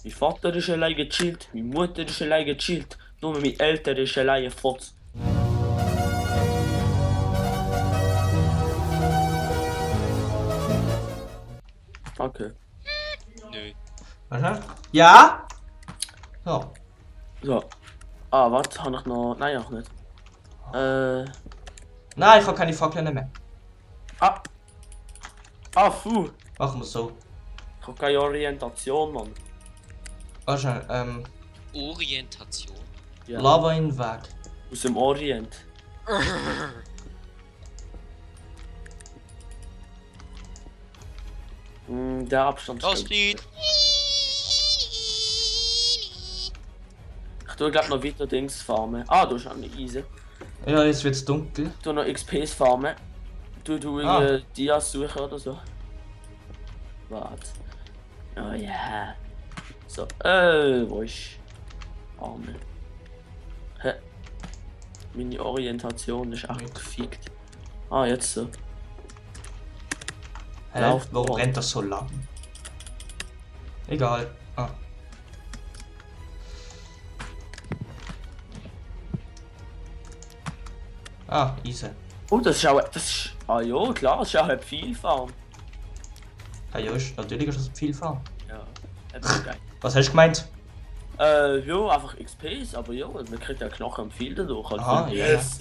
Mein Vater ist allein gechillt, meine Mutter ist allein gechillt, nur mein Eltern ist allein fort. Okay. Nö. Warte. Ja? So. So. Ah, warte, habe ich noch. Nein, auch nicht. Nein, ich habe keine Fackeln mehr. Ah! Ah, puh! Machen wir so. Ich habe keine Orientation, Mann. Warte, Orientation. Ja. Lava in den Weg. Aus dem Orient. Der Abstand stimmt. Ausfried! Ich tue glaub noch weiter Dings farmen. Ah, du hast auch eine Eise. Ja, jetzt wird's dunkel. Ich tue noch XPs farmen. Du Dias suchen oder so. Warte. Oh ja. So, wo ist Arme? Hä? Meine Orientation ist auch gefickt. Ah, jetzt so. Hä? Lauf Warum vor. brennt das so lang? Egal. Ah. Ah, Eise. Oh, das ist auch. Das ist, ah ja, klar, das ist auch ein Pfeilfarm. Ah ja, natürlich ist das viel Farm. Ja, eben geil. Was hast du gemeint? Ja, einfach XPs, aber ja, man kriegt ja Knochen und viel dadurch. Also, Aha, ja. yes.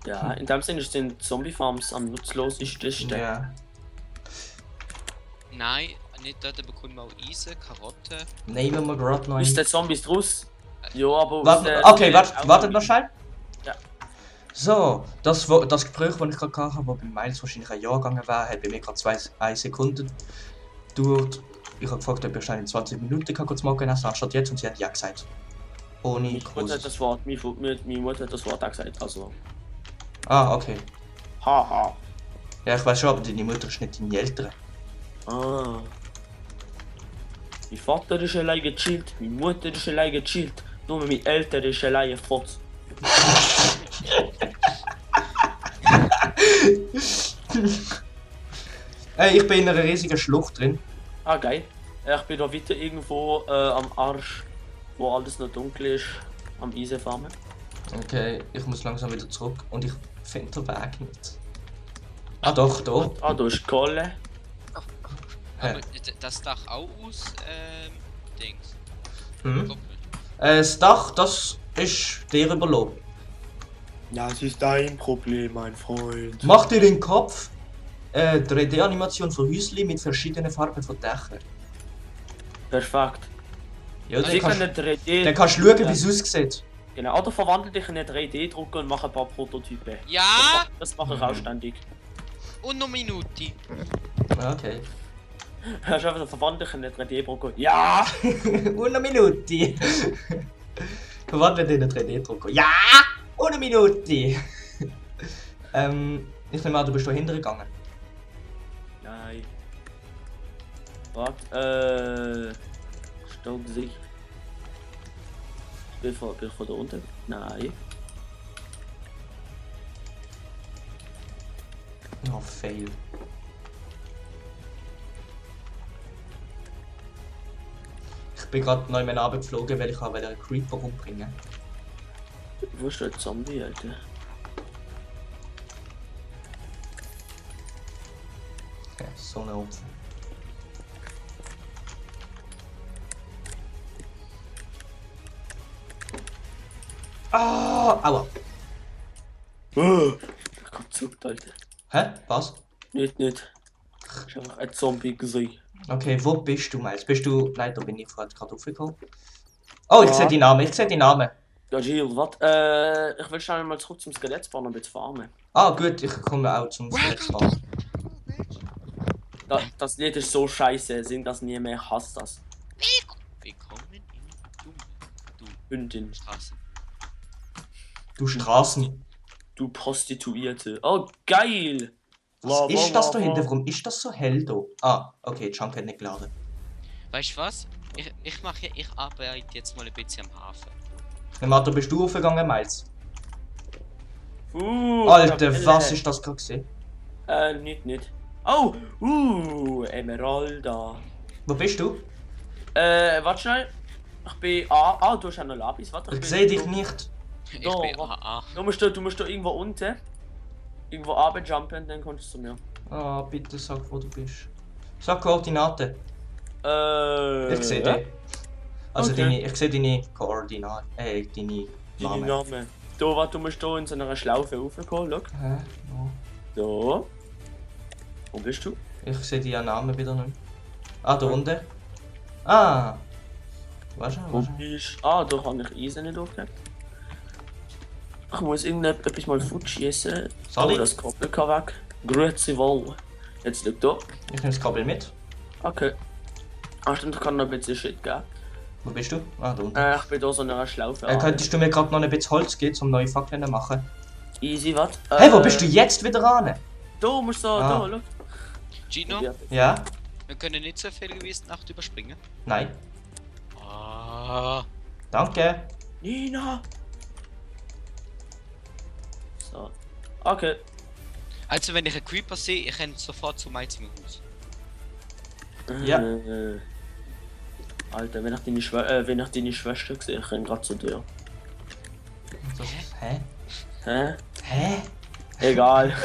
Ja, in dem Sinne sind Zombie-Farms am nutzlosesten. Ja. Nein, nicht dort bekommen wir auch Eisen, Karotten. Nehmen wir gerade noch Aus einen. den Zombies draus? Ja, aber aus Warte, den- okay, aus den- wartet noch schnell. Ja. So, das Gespräch, das ich gerade hatte, wo bei Miles wahrscheinlich ein Jahr gegangen wäre, hat bei mir gerade 1 Sekunde gedauert. Ich habe gefragt, ob ich wahrscheinlich 20 Minuten kurz mal essen anstatt jetzt, und sie hat ja gesagt. Ohne Meine Mutter hat großes. das Wort, meine Mutter hat das Wort auch gesagt, also. Ah, okay. Haha. Ja, ich weiß schon, aber deine Mutter ist nicht deine Ältere. Ah. Mein Vater ist allein gechillt, meine Mutter ist allein gechillt, nur mein Eltern ist allein fort. Ich bin in einer riesigen Schlucht drin. Ah, geil. Ich bin da weiter irgendwo am Arsch, wo alles noch dunkel ist, am Eisenfarmen. Okay, ich muss langsam wieder zurück und ich finde den Weg nicht. Ah doch, da. Ah, da ist Kohle. Hä? Aber das Dach auch aus, Dings. Hm? Doppelt. Das Dach, das ist dir überlassen. Ja, es ist dein Problem, mein Freund. Mach dir den Kopf 3D-Animation von Häusli mit verschiedenen Farben von Dächern. Perfekt. Ja, Also dann ich kann kannst, eine 3D. dann kannst du schauen, wie es aussieht. Genau, oder verwandle dich in eine 3D-Drucker und mach ein paar Prototypen. Ja! Das mache ich auch ständig. Und noch Minute. Okay. Hast du einfach verwandle dich in eine 3D-Drucker. Ja! Eine Minute. Verwandelt in einen 3D-Drucker. Ja! Eine Minute. Ich nehme an, du bist da hintergegangen. Nein. Warte, Stock sich. Bin ich von da unten? Nein. Oh, fail. Ich bin gerade neu runtergeflogen, weil ich einen Creeper umbringen. Wo ist der Zombie, Alter? Ja, so eine Opfer. Ah, aua. Ich hab gezuckt, Alter. Hä? Was? Nicht. Ich hab einfach ein Zombie gesehen. Okay, wo bist du, Miles? Bist du... Nein, da bin ich vorhin gerade raufgekommen. Oh, ich Ja. sehe die Namen, ich sehe die Namen. Ja, Gilles, warte, ich will schnell mal zurück zum Skelettspawn und jetzt farmen. Ah, gut, ich komme auch zum Skelettspawn. Das Lied ist so scheiße, sing das nie mehr, ich hasse das. Willkommen in du Hündin, Straße. Du Straßen. du Prostituierte. Oh, geil! Was ist das da hinten? Warum ist das so hell da? Ah, okay, Junk hat nicht geladen. Weißt du was? Ich arbeite jetzt mal ein bisschen am Hafen. Martin, bist du aufgegangen, Miles? Tabelle. Alter, was ist das gerade gesehen? Nicht. Oh, Emeralda. Wo bist du? Warte schnell. Ich bin A. Ah, du hast ja noch Lapis. Warte, Ich sehe dich nicht. Ich Da, bin warte. AA. Du musst da irgendwo unten. Irgendwo runterjumpen, dann kommst du zu mir. Ah, bitte sag, wo du bist. Sag Koordinaten. Ich sehe Ja? dich. Also Okay. ich sehe deine Koordinaten. Deine Deine Namen. Namen. Da, warte, du musst da in so einer Schlaufe raufkommen, schau. Hä? No. Da. Wo bist du? Ich sehe die Namen wieder nicht. Ah, da unten. Ah! Warte, Wo warte. bist du? Ah, da kann ich Eisen nicht aufnehmen. Ich muss irgendetwas mal futschießen. Soll ich? Oh, das Kabel kann weg. Grüezi wohl. Jetzt schau da. Ich nehme das Kabel mit. Okay. Ah, stimmt, ich kann noch ein bisschen Shit geben. Wo bist du? Ah, da unten. Ich bin da so in einer Schlaufe. Könntest du mir gerade noch ein bisschen Holz geben, um neue Fackeln zu machen? Easy, was? Hey, wo bist du jetzt wieder ran? Da musst du Ah. da, schau. Gino, Ja? wir können nicht so viel gewesen Nacht überspringen. Nein. Ah. Danke. Nina! So. Okay. Also wenn ich einen Creeper sehe, ich renne sofort zu meinem Haus. Ja. Alter, wenn ich deine Schwester sehe, ich renn grad zu dir. Hä? Hä? Hä? Egal.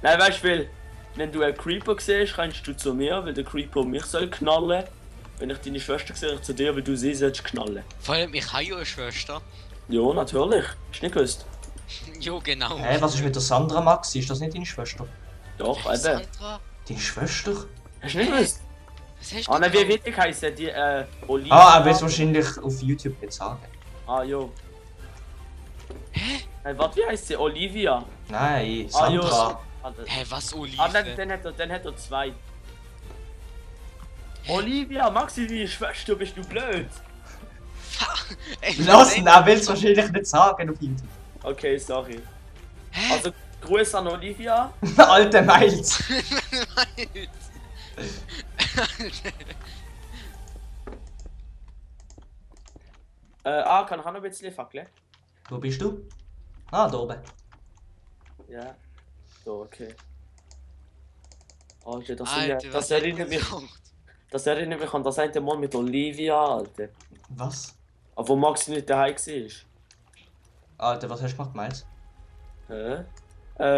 Nein, weißt du, weil, wenn du einen Creeper siehst, rennst du zu mir, weil der Creeper mich soll knallen. Wenn ich deine Schwester sehe, ich zu dir, weil du sie sollst knallen. Vor allem, ich habe ja eine Schwester. Ja, natürlich. Hast du nicht gewusst? Jo, genau. Hä, was ist mit der Sandra Maxi? Ist das nicht deine Schwester? Doch, eben. Sandra? Deine Schwester? Hast du nicht gewusst? Was hast Ah, du nein, wie drauf? wirklich heisst die, Olivia? Ah, er will es wahrscheinlich auf YouTube nicht sagen. Ah, jo. Hä? Nein, warte, wie heisst sie? Olivia? Nein, Ah, jo. Sandra. Ah, Hä, was Olive? dann hat er zwei. Olivia, Maxi, die Schwester, bist du blöd? Ey, Lass ihn, nein. er will es wahrscheinlich nicht sagen auf YouTube. Okay, sorry. Hä? Also, Grüße an Olivia. Alte Miles. Kann ich auch noch ein bisschen fackeln? Wo bist du? Ah, da oben. Ja. So, okay. Alter, Alter, das was hat erinnert mich. gemacht? Das erinnert mich an das eine Mal mit Olivia, Alter. Was? Aber wo Maxi nicht daheim war. Alter, was hast du gemacht, Miles?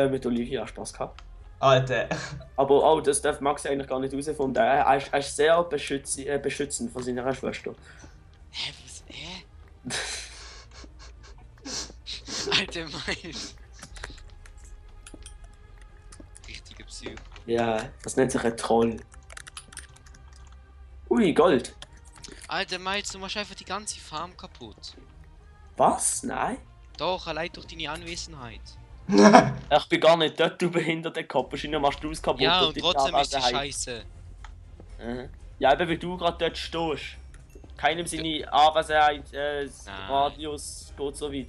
Mit Olivia Spaß gehabt. Alter. Aber oh, das darf Maxi eigentlich gar nicht herausfinden. Er ist sehr beschützend von seiner Schwester. Hä, was? Hä? Alter, mein. Richtige Psycho. Ja, das nennt sich ein Troll. Ui, Gold. Alter, Miles, du machst einfach die ganze Farm kaputt. Was? Nein? Doch, allein durch deine Anwesenheit. Ich bin gar nicht dort, du behinderter Kopf. Wahrscheinlich machst du es kaputt. Ja, durch und die trotzdem ist die Anwesenheit. scheiße. Ja, eben weil du gerade dort stehst. Keinem seine Anwesenheit, Nein. Radius geht so weit.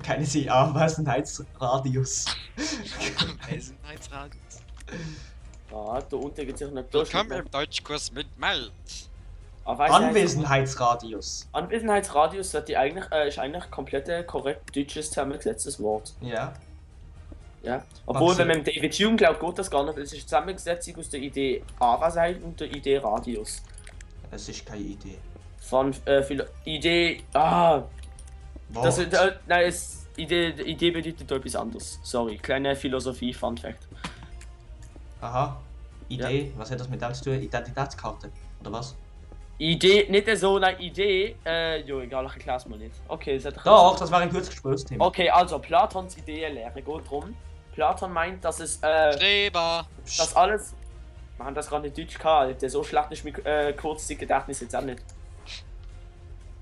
Keine sie Anwesenheitsradius. Anwesenheitsradius. Ja, da unten gibt es sicher nicht Willkommen im Deutschkurs mit Mel. Anwesenheitsradius. Anwesenheitsradius ist eigentlich komplett korrekt deutsches zusammengesetztes Wort. Ja. Ja. Obwohl, Maxi. wenn man mit David Hume glaubt, geht das gar nicht, weil es ist Zusammensetzung aus der Idee Anwesenheit und der Idee Radius. Es ist keine Idee. Von Idee. Ah! Das, Wort. nein, Idee bedeutet etwas anderes. Sorry, kleine Philosophie-Fun-Fact. Aha. Idee. Was hat das mit dem zu tun? Identitätskarte? Oder was? Idee, nicht so eine Idee. Jo, egal, ich erklär's mal nicht. Okay, das hat Doch, das war ein gutes Gesprächsthema. Okay, also Platons Ideenlehre geht drum. Platon meint, dass es, Streber. dass alles. Wir haben das gerade nicht Deutsch gehabt, so schlecht ist mein Kurzzeitgedächtnis jetzt auch nicht.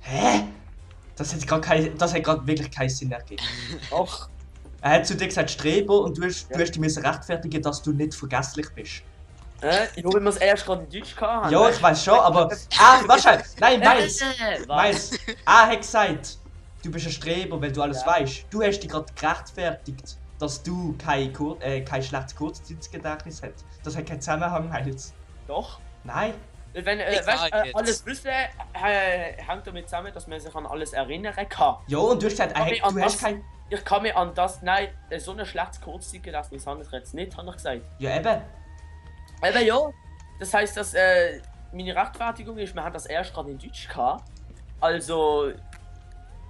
Hä? Das hat gerade wirklich keinen Sinn ergeben. Doch. Er hat zu dir gesagt Streber und du hast Ja. dich müssen rechtfertigen, dass du nicht vergesslich bist. Jo, wenn wir es erst gerade in Deutsch gehabt haben. Ja, ich weiß schon, aber. Ah, warte, nein, Miles! Was? Miles! Er hat gesagt, du bist ein Streber, weil du alles Ja. weißt. Du hast dich gerade gerechtfertigt, dass du kein schlechtes Kurzzeitgedächtnis hast. Das hat keinen Zusammenhang, Miles. Doch. Nein. Wenn, Egal weißt, jetzt. alles Wissen hängt damit zusammen, dass man sich an alles erinnern kann. Ja, und du hast gesagt, Aber an du hast was? kein. Ich kann mir an das, nein, so ein schlechtes Kurzzeitgedächtnis habe ich jetzt nicht, habe ich gesagt. Ja, eben. Eben ja. das heißt, dass meine Rechtfertigung ist, wir haben das erst gerade in Deutsch gehabt. Also,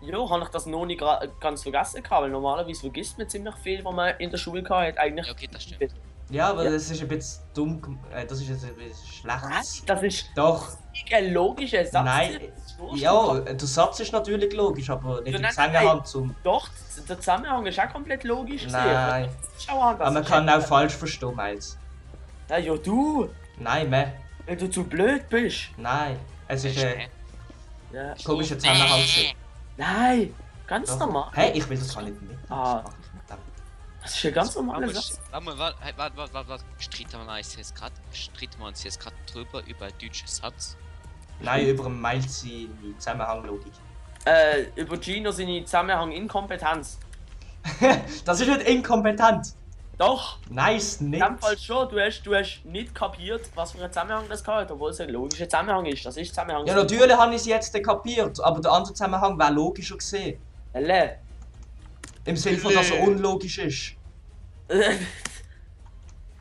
ja, habe ich das noch nicht ganz vergessen gehabt, weil normalerweise vergisst man ziemlich viel, was man in der Schule gehabt hat. Eigentlich. Ja, okay, das stimmt. Ja, aber Ja. das ist ein bisschen dumm. Das ist jetzt ein bisschen schlecht. Das ist Doch. ein logischer Satz. Nein. Das ist wurscht. Ja, der Satz ist natürlich logisch, aber nicht Ja, im nein, Zusammenhang zum. Doch, der Zusammenhang ist auch komplett logisch. Nein. Schau an, Aber man kann auch falsch verstehen, Miles. Ja, ja, du, Nein, mehr. wenn du zu blöd bist. Nein. Es ist ein Ja. komischer Zusammenhang. Nein, ganz Doch. normal. Hey, ich will das gar nicht mit. Ah. Das ist ein ganz normaler Satz. Warte, streiten wir uns jetzt gerade drüber über deutschen Satz? Nein, über Miles seine Zusammenhanglogik. Über Gino seine Zusammenhang-Inkompetenz. Das ist nicht inkompetent. Doch, Nice, in nicht. dem Fall schon. Du hast nicht kapiert, was für ein Zusammenhang das hat, obwohl es ein logischer Zusammenhang ist. Das ist Zusammenhang. Ja, natürlich habe ich es jetzt kapiert, aber der andere Zusammenhang wäre logischer gesehen. Elle. Im Sinne von, dass er unlogisch ist.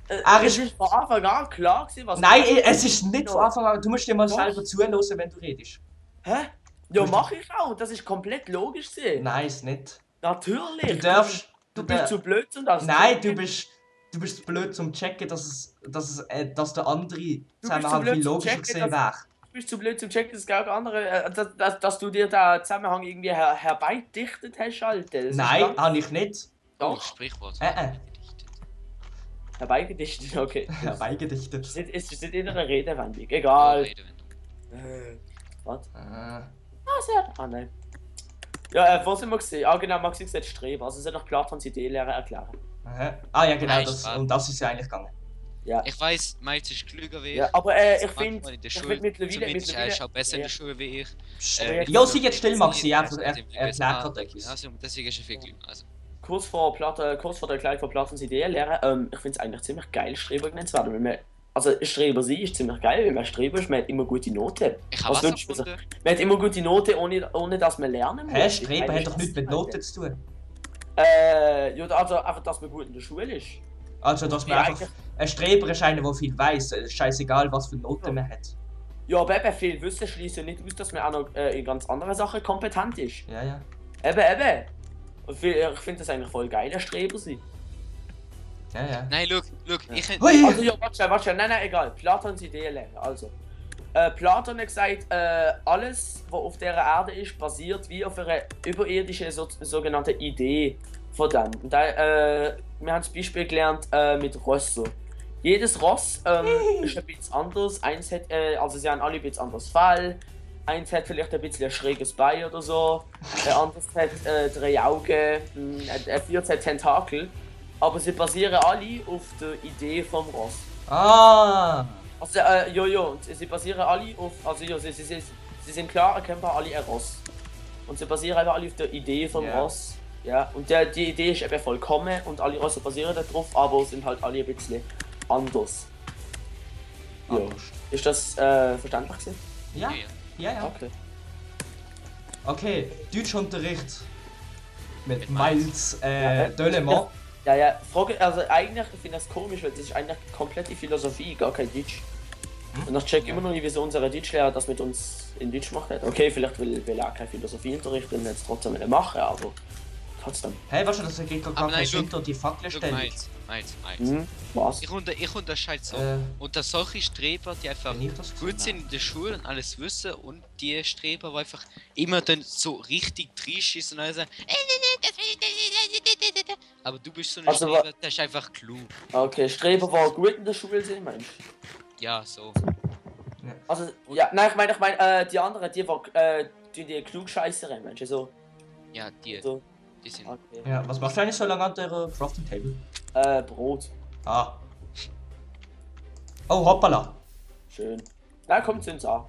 Er ist von Anfang an klar gewesen, was. Nein, es ist nicht von Anfang an. Du musst dir mal selber zuhören, wenn du redest. Hä? Ja, mach ich auch. Das ist komplett logisch gesehen. Nein, ist nicht. Natürlich. Du darfst. Du bist zu blöd, um das Nein, zu du bist zu blöd zum checken, dass der andere zu Zusammenhang blöd viel zum logischer checken, gesehen wäre. Du bist zu blöd zum checken, dass gar andere, dass du dir da Zusammenhang irgendwie herbeidichtet hast, Alter. Das ist Nein, ganz- habe ich nicht. Doch, Sprichwort. herbeigedichtet, okay. Herbeigedichtet. Es ist nicht in einer Redewendung, egal. Was? Ah. Ah, nein. Ja, wo sind wir gesehen? Ah, genau, Maxi gesagt Streben. Also, es hat noch Platons Ideelehre erklären. Aha. Ah ja, genau, Nein, das, Spaß. um das ist ja eigentlich gegangen. Ja. Ich weiß, Miles ist klüger wie ich. Ja, aber ich Das macht finde, man in der ich Schule. find mittlerweile, Zumindest er ist auch besser in ja. der Schule wie ich. Ja, sei jetzt still, Maxi, er Also, erklärt gerade etwas. Also, deswegen ist er viel klüger. Also, kurz vor der Erklärung von Platons Ideelehre, ich finde es eigentlich ziemlich geil, Streber genannt zu werden. Weil man, also, Streber sein ist ziemlich geil, weil man Streber ist, man hat immer gute Noten. ich habe Was was wünscht man sich? erfunden. Man hat immer gute Noten, ohne dass man lernen muss. Hä, Ich Streben meine, hat doch nichts mit Alter. Noten zu tun. Ja, also einfach, dass man gut in der Schule ist. Also, dass man Ja, einfach. Ein Streber ist einer, der viel weiß. Scheißegal, was für Noten man hat. Ja, aber eben viel Wissen schließt ja nicht aus, dass man auch noch in ganz anderen Sachen kompetent ist. Ja, ja. Eben. Und ich finde das eigentlich voll geil, ein Streber sein. Ja, ja. Nein, look, ich hätte. Hui! Also ja, warte, nein, egal. Platons Ideelehre, also. Platon hat gesagt, alles, was auf dieser Erde ist, basiert wie auf einer überirdischen sogenannten Idee von dem. Und da, wir haben das Beispiel gelernt mit Rösser. Jedes Ross ist ein bisschen anders. Eins hat, also sie haben alle ein bisschen anderes Fell. Eins hat vielleicht ein bisschen ein schräges Bein oder so. Ein anderes hat 3 Augen. Ein viertes hat Tentakel. Aber sie basieren alle auf der Idee vom Ross. Ah! Also, und sie basieren alle auf, also ja, sie sind klar erkennbar alle ein Ross. Und sie basieren einfach alle auf der Idee vom Ja. Ross. Ja, und die Idee ist eben vollkommen und alle Rosse basieren darauf, aber sind halt alle ein bisschen anders. Ja. Anders. Ist das verständlich gewesen? Ja, ja, ja. Okay. Okay, Deutschunterricht mit Mit Miles Miles. Delemont. Ja, Frage, also eigentlich ich finde das komisch, weil das ist eigentlich komplett die Philosophie, gar kein Deutsch. Und ich check immer noch nicht, wieso unsere Deutschlehrer das mit uns in Deutsch gemacht hat. Okay, vielleicht will er auch keinen Philosophieunterricht und jetzt trotzdem machen, aber trotzdem. Hey, weißt du, das geht gar Aber kein nein, Sinn durch die Look, Fackelstellung. Miles. Was? Ich unterscheide so. Äh. Unter solche Streber, die einfach Wenn ich das gut gesehen sind in der Schule und alles wissen und die Streber, die einfach immer dann so richtig trisch ist und alles sagen, aber du bist so ein Also, Streber, der ist einfach klug. Okay, Streber, die gut in der Schule sind, meinst du? Ja, so. Also, ja, nein, ich meine, die anderen, die Klugscheisserin, meinst du, so? Ja, So, die sind. okay. Ja, was machst du eigentlich so lange an der Crafting Table? Brot. Ah. Oh, hoppala. Schön. Nein, kommt zu uns an.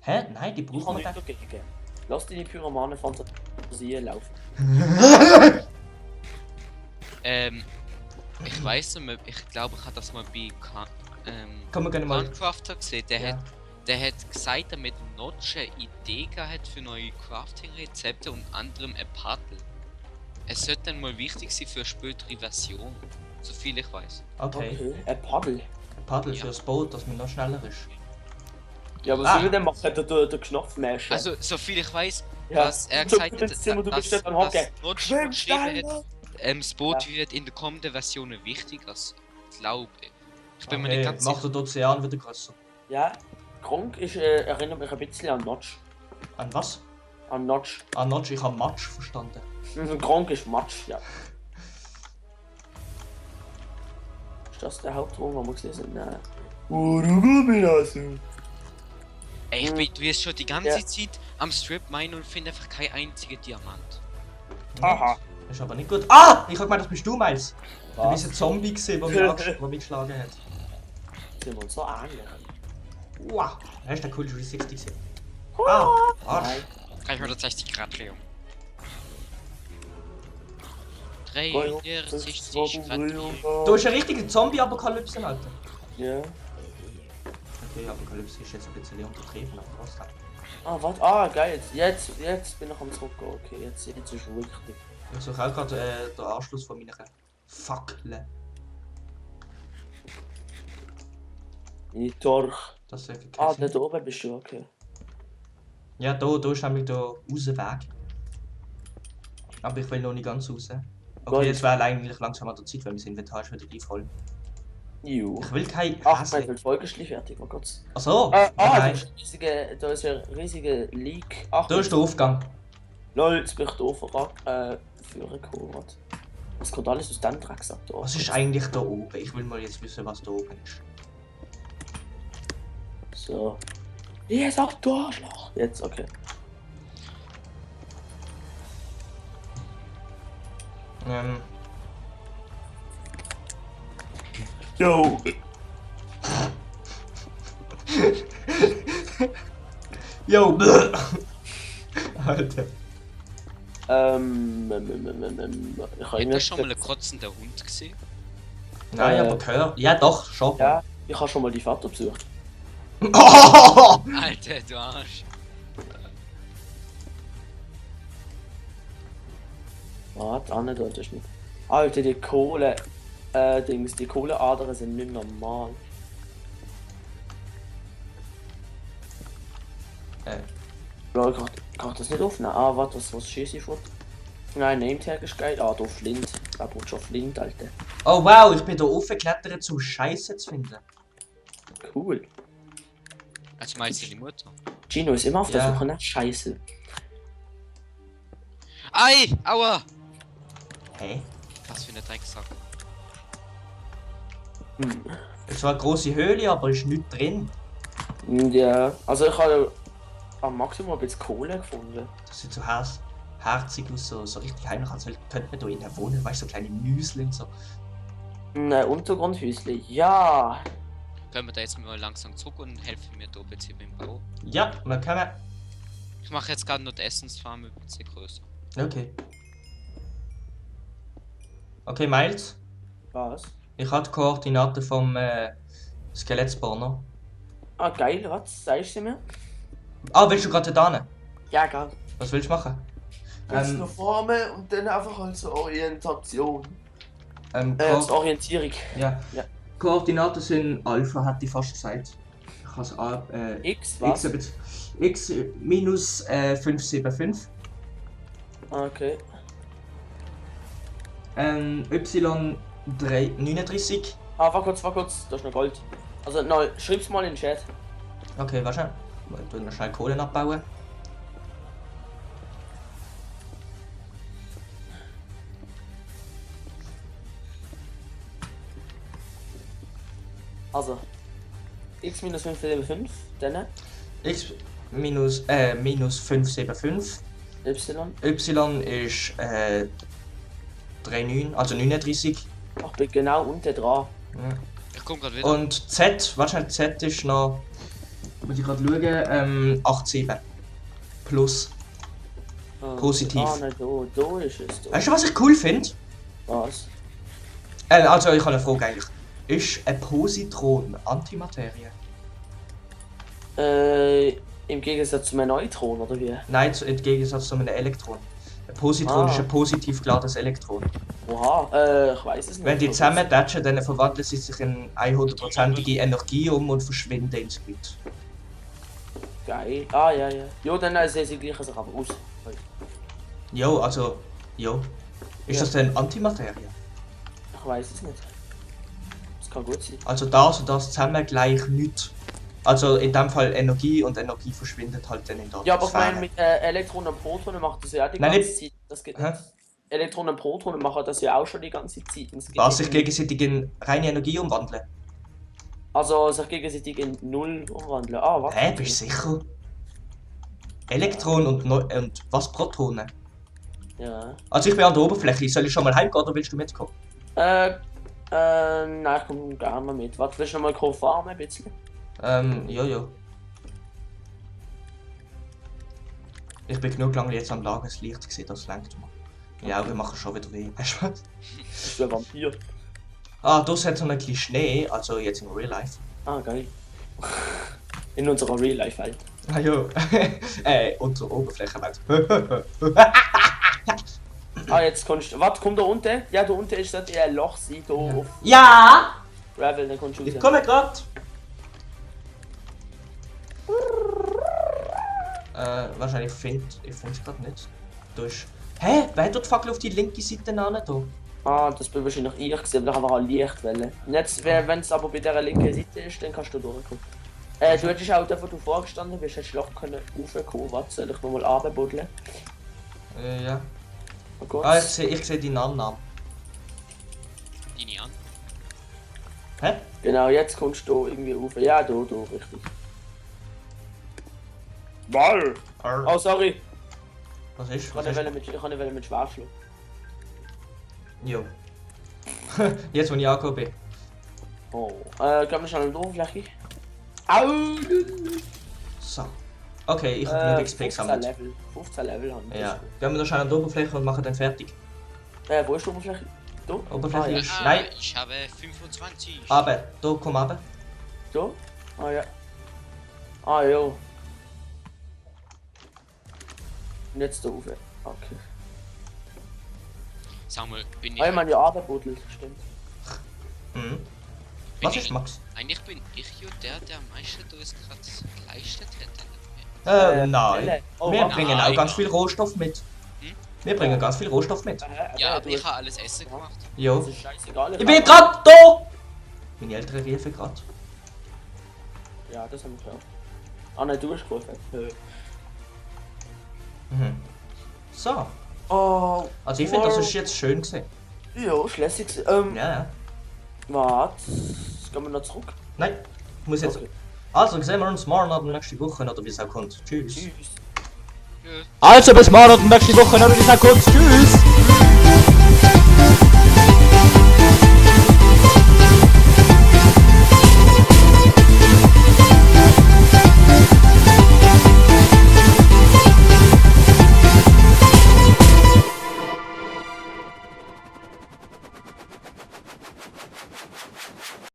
Hä? Nein, die Ich brauchen kann wir nicht dagegen. Lass deine Pyromanen-Fantasie laufen. Ich weiß nicht mehr, ich glaube, ich habe das mal bei Können wir gerne mal. Minecrafter gesehen, der Ja. hat gesagt, damit Notch eine Idee gehabt für neue Crafting-Rezepte und anderem ein Paddel. Es sollte dann mal wichtig sein für eine spätere Version, so viel ich weiß. Okay. Ein Paddel. Paddel Ja. fürs Boot, dass man noch schneller ist. Ja, was soll ich denn machen? Der Knopf mäschen. Also, soviel ich weiß, ja. was er So, gesagt jetzt sind wir, du bist dort am Hocken. Schwimm schneller! das Boot wird in der kommenden Version wichtiger, glaube ich. Ich bin mir Okay, nicht ganz macht sicher. der Ozean wieder größer. Ja, Gronk erinnert mich ein bisschen an Notch. An was? An Notch. An Notch, ich habe Matsch verstanden. Gronk ist Matsch, ja. Ist das der Hauptton, wo wir gesehen sind? Nein. Oh, du Gummilasso! Ey, du wirst schon die ganze Ja. Zeit am Strip meinen und finde einfach keinen einzigen Diamant. Aha. Das ist aber nicht gut. Ah! Ich hab gemeint, das bist du, Miles. Du Was? bist ein Zombie gesehen, der mich geschlagen hat. Sind wir uns so ähnlich? Wow! Hast du den coolen 360 gesehen? Ah! Arsch! Nein. 360 Grad Drehung. Geil, 360 das Grad Drehung. Du bist ein richtiger Zombie-Apokalypse, Alter. Ja. Okay, Apokalypse ist jetzt ein bisschen untertrieben, aber trotzdem. Ah, warte. Ah, geil. Jetzt bin ich am zurückgehen. Okay, jetzt ist es richtig. Ich suche auch gerade den Anschluss von meiner Fackel. Ich durch. Das ist Ah, dort oben bist du, okay. Ja, da ist nämlich der Rausweg. Aber ich will noch nicht ganz raus. Okay, Gut. jetzt wäre eigentlich langsam an der Zeit, weil mein Inventar ist wieder gleich voll. Ju. Ich will kein Ach, Käse. mein Folge ist gleich fertig, mal kurz. Achso! Da nein. ist ein riesiger Leak. Ach, Da ist der Aufgang. Lol, jetzt bin ich da vorgekommen. Was kommt alles aus dem Drecksack da? Was ist eigentlich da oben? Ich will mal jetzt wissen, was da oben ist. So. Jetzt auch Arschloch. Jetzt, okay. Yo. Yo! Alter. Ich habe Hat er irgendwie schon mal einen kotzenden Hund gesehen? Nein, aber gehört. Ja, doch, schon. Ja, ich habe schon mal die Vater besucht. Alter, du Arsch. Warte, dort ist nicht. Alter, die Kohle. Die Kohleadern sind nicht normal. Bro, ich kann das nicht aufnehmen. Ah, warte, was schieße ich vor? Nein, Name-Tag ist geil. Ah, da Flint. Da braucht schon Flint, Alter. Oh wow, ich bin da aufgeklettert, um Scheiße zu finden. Cool. Also meinst du die Mutter? Gino ist immer auf der Ja. Suche nach Scheiße. Ei! Aua! Hä? Was für eine Drecksack. Hm. Es war eine grosse Höhle, aber ist nichts drin. Ja, also ich habe am Maximum ein bisschen Kohle gefunden. Das sieht so herzig aus, so richtig heimlich, als könnte man da innen wohnen, weißt du, so kleine Müsli und so. Ein Untergrundhäusli, ja. Können wir da jetzt mal langsam zurück und helfen mir da ein bisschen beim Bau? Ja, wir können. Ich mache jetzt gerade noch die Essensfarm ein bisschen größer. Okay. Okay, Miles, Was? ich habe die Koordinaten vom Skelettspawner. Ah, geil, was? Sagst du mir? Ah, willst du gerade da hin? Ja, geil. Was willst du machen? Jetzt noch Formen und dann einfach halt so Orientation. Ko Orientierung. ja. Ja. Koordinaten sind Alpha, hätte ich fast gesagt. Ich kann es X, was? X minus 575. Okay. Y 39. Ah, warte kurz, da ist noch Gold. Also, nein, schreib's mal in den Chat. Okay, warte. Ich tue noch schnell Kohlen abbauen. Also, x minus 575, dann X minus 575. y. Y ist 39, also 39. Ach, bin genau unten dran. Ja. Ich komm gerade wieder. Und Z, wahrscheinlich Z ist noch. Muss ich gerade schauen, 87. Plus. Positiv. Ah, nein, da ist es. Da. Weißt du, was ich cool finde? Was? Also, ich habe eine Frage eigentlich. Ist ein Positron Antimaterie? Im Gegensatz zu einem Neutron, oder wie? Nein, im Gegensatz zu einem Elektron. Ein Positron Ah. ist ein positiv geladenes Elektron. Oha, ich weiß es nicht. Wenn die zusammen datschen, dann verwandeln sie sich in 100%ige Energie und verschwinden ins Bild. Geil. Ah, ja, ja. Jo, dann sehen sie gleich sich aber aus. Jo, also, jo. Ist Ja. das denn Antimaterie? Ich weiß es nicht. Das kann gut sein. Also das und das zusammen gleich nichts. Also in dem Fall Energie und Energie verschwindet halt dann in der Ja, aber ich Atmosphäre. meine, mit Elektronen und Protonen macht das ja auch die Nein, ganze Zeit. Das geht Hä? nicht. Elektronen und Protonen machen das ja auch schon die ganze Zeit. Und es geht Was nicht sich gegenseitig in reine Energie umwandeln. Also sich gegenseitig in Null umwandeln. Ah, was? Hä, bist du sicher? Elektronen und was Protonen? Ja. Also ich bin an der Oberfläche, soll ich schon mal heimgehen oder willst du mitkommen? Nein, ich komme gerne mal mit. Warte, willst du noch mal fahren ein bisschen? Ja. Ich bin genug lange jetzt am Tageslicht gesehen, das lenkt mir. Ja, wir machen schon wieder weh. Weißt du was? Bist du ein Vampir? Ah, da hat so ein bisschen Schnee, also jetzt in Real Life. Ah, geil. In unserer Real-Life-Welt. Ah ja, unsere Oberflächenwelt. Ah, jetzt kommst du. Warte, komm da unten. Ja, da unten ist das ein Loch sein, da auf Ja! Gravel, dann kommst du raus. Ich komme grad! Wahrscheinlich ich find's grad nicht. Da ist... Hä? Wer hat dort die Fackel auf die linke Seite an da? Ah, das bin wahrscheinlich ich gesehen, aber da haben wir ein Lichtwelle. Und jetzt, wenn es aber bei der linken Seite ist, dann kannst du durchkommen. Du hättest auch dort, wo du vorgestanden bist, hättest du locker raufkommen. Warte, soll ich nochmal runterbuddeln? Ja. Oh Gott. Ah, ich seh deinen Namen. Deine an. Hä? Genau, jetzt kommst du irgendwie rauf. Ja, da, richtig. Ball! Oh, sorry. Was ist? Ich Was kann ist? nicht mit Schwert schlagen. Jo. Jetzt, wo ich angekommen bin. Oh. Gehen wir schnell an die Oberfläche. Au! So. Okay, ich habe genug XP 15 gesammelt. Level. 15 Level haben wir. Ja. Gehen wir da schnell an die Oberfläche und machen dann fertig. Wo ist die Oberfläche? Da? Oberfläche Ah, ja. ist... Nein! Ich habe 25. Aber, da, komm runter. Da? Ah, ja. Ah, jo. Und jetzt da rauf. Okay. Sag mal, bin ich. Ah, ich meine, ja, runterbuddelt, stimmt. Mhm. bin Was ich- ist Max? Eigentlich bin ich ja der am meisten da es gerade geleistet hätte. Nein. Stelle. Oh, Wir warte. bringen Nein. auch ganz viel Rohstoff mit. Hm? Wir bringen ganz viel Rohstoff mit. Ja, aber du ich hast- habe alles Essen gemacht. Jo. Das ist scheißegal. Ich bin grad da! Meine Eltern riefen grad. Ja, das haben wir klar. Ah, nein, du hast geholfen. Mhm. So. Oh, Also ich finde, das ist jetzt schön gesehen. ja, schlässig. Ja. Warte. Gehen wir noch zurück? Nein. Ich muss jetzt... Okay. Also sehen wir uns morgen oder nächste Woche oder wie es auch kommt. Tschüss. Tschüss. Gut. Also bis morgen oder nächste Woche oder wie es auch kommt. Tschüss.